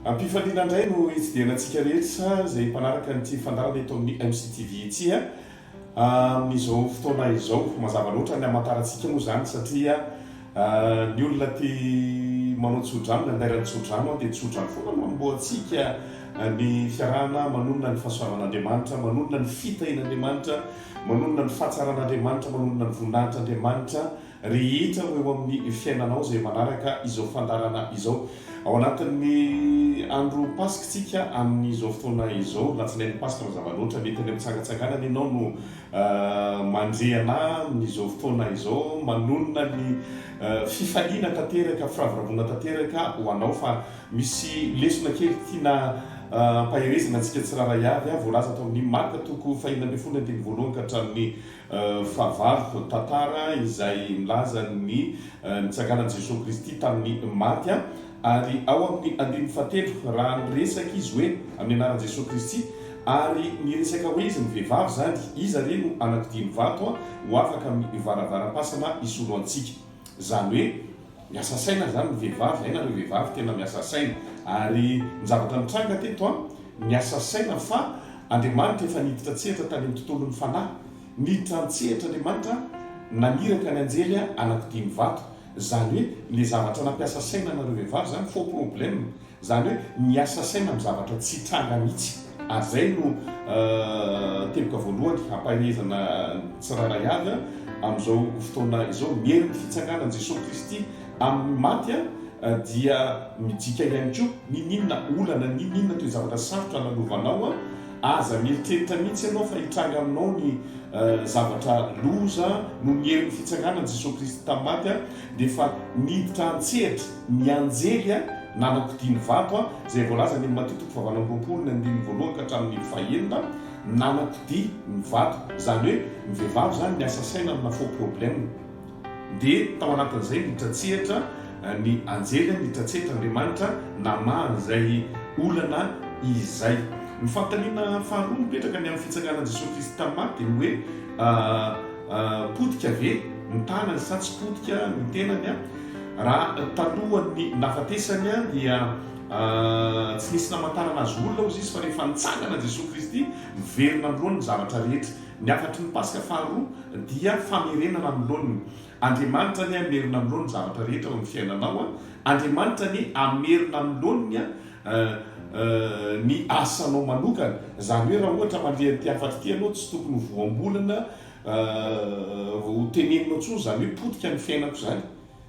Am-pifaliana indray no hitsidihana antsika rehetra izay mpanaraka an'ity fandaharana eto amin'ny MCTV ity amin'izao fotoana izao. Mazava loatra ny hamantarantsika moa izany satria ny olona tia manao tsodrano, ny andairan'ny tsodrano dia tsodrano foana no anombohantsika ny fiarahana manonona ny fahasoavan'Andriamanitra, manonona ny fitahian'Andriamanitra, manonona ny fahatsaran'Andriamanitra, manonona ny voninahitr'Andriamanitra rehetra ho eo amin'ny fiainanao izay manaraka izao fandaharana izao. Ao anatin'ny andro Paska isika amin'izao fotoana izao, latsinain'ny Paska mazava loatra, mety any am-pitsangatsanganana ianao no mandre anà amin'izao fotoana izao, manonona ny fifaliana tanteraka, firavoravoana tanteraka ho anao fa misy lesona kely tiana ampaherezana antsika tsirairay avy, voalaza tao amin'ny Marka toko fahenina ambin'ny folo andininy voalohany ka hatramin'ny Fahavalo, tantara izay milaza ny nitsanganan'i Jesoa Kristy tamin'ny maty, ary ao amin'ny andininy fahatelo, raha niresaka izy hoe, amin'ny anaran'i Jesoa Kristy, ary niresaka hoe izy ny vehivavy izany, iza re no anakodia ny vato ho afaka amin'ny varavaram-pasana hisolo antsika? Izany hoe, miasa saina izany ny vehivavy, hay nareo vehivavy tena miasa saina, ary ny zavatra nitranga teto an, niasa saina fa Andriamanitra efa niditra an-tsehatra tany amin'ny tontolon'ny fanahy. Niditra an-tsehatra Andriamanitra naniraka ny anjely anakodia ny vato. Izany hoe ilay zavatra nampiasa saina anareo vehivavy izany faux problème. Izany hoe miasa saina amin'ny zavatra tsy hitranga mihitsy. Ary izay no teboka voalohany hampaherezana ny tsirairay avy amin'izao fotoana izao. Ny herin'ny fitsanganan'i Jesoa Kristy amin'ny maty dia midika ihany koa n'inon'inona olana, n'inon'inona toe-javatra sarotra lalovanao, aza mieritreritra mihitsy ianao fa hitranga aminao ny zavatra loza noho ny herin'ny fitsanganan'i Jesoa Kristy tamin'ny maty dia efa niditra an-tsehatra ny anjely nanakodia ny vato izay voalaza any amin'ny Matio toko fahavalo amby roapolo ny andininy voalohany ka hatramin'ny fahenina nanakodia ny vato izany hoe ny vehivavy izany miasa saina amina faux problème. Dia tao anatin'izay niditra an-tsehatra ny anjely, niditra an-tsehatra Andriamanitra namaha an'izay olana izay. Ny fanontaniana faharoa mipetraka ny amin'ny fitsanganan'i Jesoa Kristy tamin'ny maty dia ny hoe, potika ve ny tanany sa tsy potika ny tenany? Raha talohan'ny nahafatesany dia tsy nisy namantarana azy olona hozy izy fa rehefa nitsangana Jesoa Kristy, miverina amin'ny laoniny ny zavatra rehetra. Ny hafatry ny Paska faharoa dia famerenana amin'ny laoniny. Andriamanitra anie hamerina amin'ny laoniny ny zavatra rehetra ao amin'ny fiainanao. Andriamanitra anie hamerina amin'ny laoniny ny asanao manokana. Izany hoe raha ohatra mandre an'ity hafatra ity ianao tsy tokony ho voambolana ho teneninao intsony izany hoe potika ny fiainako izany.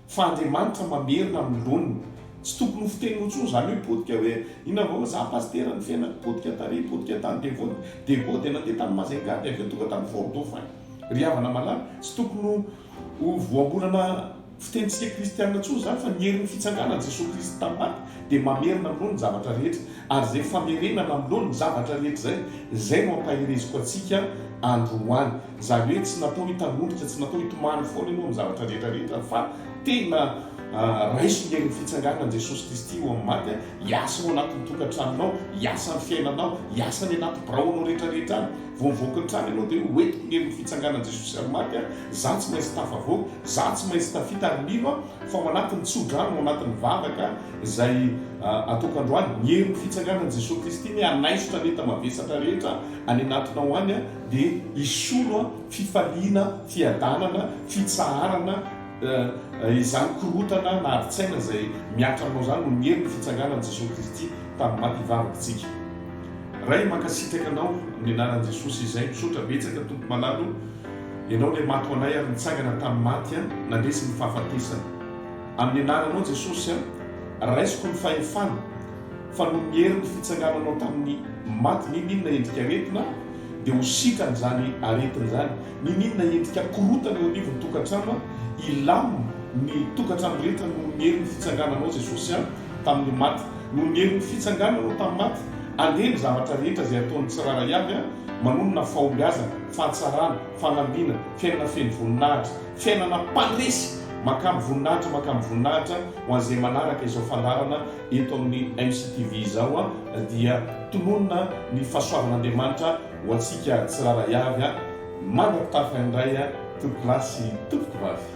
Fa Andriamanitra mamerina amin'ny laoniny. Tsy tokony ho fiteninao intsony izany hoe potika hoe inona vao za pasitera ny fiainako potika tary potika tany Diego Diego dia nandeha tany Majunga dia avy eo tonga tany Fort Dauphin. Ry havana malala, tsy tokony ho voambolana fitenintsika kristianina intsony izany fa ny herin'ny fitsanganan'i Jesoa Kristy tamin'ny maty dia mamerina amin'ny laoniny ny zavatra rehetra. Ary izay famerenana amin'ny laoniny ny zavatra rehetra izay, izay no ampahereziko antsika androany. Izany hoe tsy natao hitanondrika, tsy natao hitomany foana ianao amin'ny zavatra rehetra rehetra fa tena raiso ny herin'ny fitsanganan'i Jesosy Kristy eo amin'ny maty, hiasa ao anatin'ny tokantranonao, hiasa amin'ny fiainanao, hiasa any anaty biraonao rehetra rehetra any. Vao mivoaka ny trano ianao dia hoe hoentiko ny herin'ny fitsanganan'i Jesosy amin'ny maty, za tsy maintsy tafavoaka, za tsy maintsy tafita ary mino aho fa ao anatin'ny tsodrano, ao anatin'ny vavaka izay ataoko androany, ny herin'ny fitsanganan'i Jesosy Kristy anie hanaisotra ny enta-mavesatra rehetra any anatinao any. dia hisolo fifaliana, fiadanana, fitsaharana, izany korontana na adin-tsaina izay mihatra aminao izany no niery ny fitsanganan'i Jesoa Kristy tamin'ny maty hivavaka isika. Ray mankasitraka Anao amin'ny anaran'i Jesosy izay misaotra betsaka Tompo malala o, Ianao ilay maty ho anay ary nitsangana tamin'ny maty nandresy ny fahafatesana. Amin'ny anaranao Jesosy a, raisiko ny fahefana fa noho ny herin'ny fitsangananao tamin'ny maty n'inon'inona endrika aretina dia ho sitrana izany aretina izany, n'inon'inona endrika korotana eo anivon'ny tokantrano hilamina ny tokantrano rehetra noho ny herin'ny fitsangananao Jesosy a tamin'ny maty, noho ny herin'ny fitsangananao tamin'ny maty andeha ny zavatra rehetra izay ataon'ny tsirairay avy a manonona fahombiazana, fahatsarana, fanambinana, fiainana feno voninahitra, fiainana mpandresy mankamy voninahitra mankamy voninahitra ho an'izay manaraka izao fandaharana eto amin'ny MCTV izao dia tononina ny fahasoavan'Andriamanitra ho antsika tsirairay avy mandra-pitafa indray tompokolahy sy tompokovavy.